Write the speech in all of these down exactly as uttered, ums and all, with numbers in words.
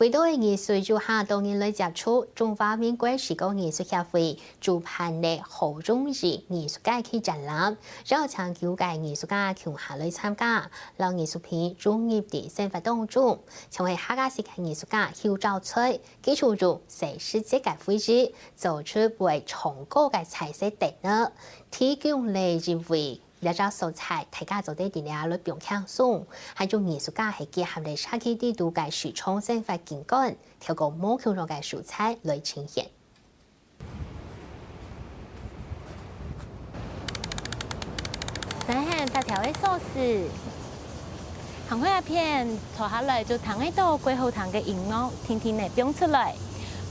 為著藝術有較多人來接觸，中華民國視覺藝術協會主辦了好容易藝術節个展覽，邀請九個藝術家共下來參加，摎藝術品融入在生活當中，像係客家式个藝術家邱兆翠，佢就用細時節个回憶，做出會唱歌个彩色燈仔，提供了一位 這隻素材，大家做得在這來放輕鬆，還有藝術家係結合了社區裡肚个時常生活景觀，透過無共樣个素材來呈現。三項八條个鎖匙，行過這片，坐下來就聽得到蓋好聽个音樂，定定仔放出來。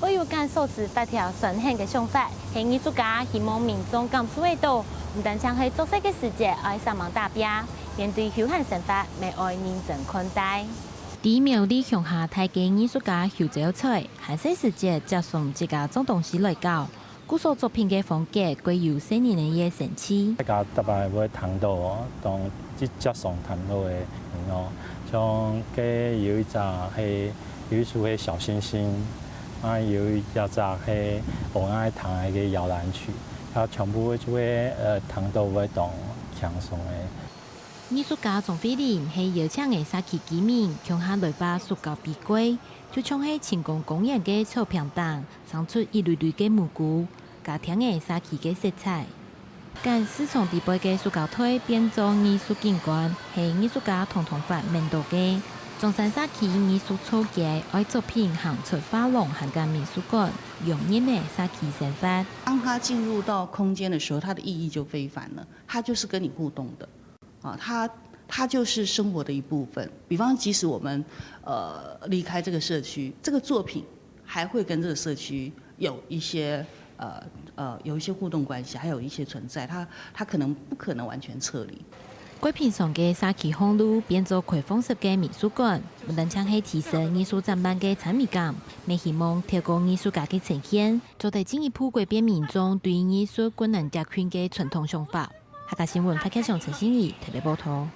會有揀鎖匙八條選項个想法，係藝術家希望民眾感受得到，毋單淨係做事个時節愛煞猛打拚，面對休閒生活，乜愛認真看待。在苗栗鄉下大个藝術家邱兆翠，還細時節接送自家種東西來搞，故所作品个風格蓋有細人仔个生趣。大家逐擺會聽到哦，當一接送聽到个音樂，像該有一隻係 有一首係小星星，啊，有一隻係我愛彈个搖籃曲，啊，全部就會，呃，彈到會當輕鬆个。藝術家鍾慧玲係邀請个社區居民共下來畫塑膠杯蓋，就像係成功公園个草坪頂生出一蕊蕊个蘑菇，加添了社區个色彩。 將市場底背个塑膠袋變做藝術景觀，係藝術家通通發明到个。中山社區藝術促進愛作品行出畫廊還个美術館，融入了社區生活。當它進入到空間的時候，它的意義就非凡了，它就是跟你互动的，啊，它它就是生活的一部分。比方，即使我们呃离开这个社区，这个作品还会跟这个社区有一些呃呃有一些互动关系，还有一些存在，它它可能不可能完全撤离。蓋平常个社區巷路變做開放式个美術館，毋單淨係提升藝術展覽个參與感，乜希望透過藝術家个呈現，做得進一步改變民眾對藝術困難夾困个傳統想法。客家新聞，客家上陳心怡特別報導。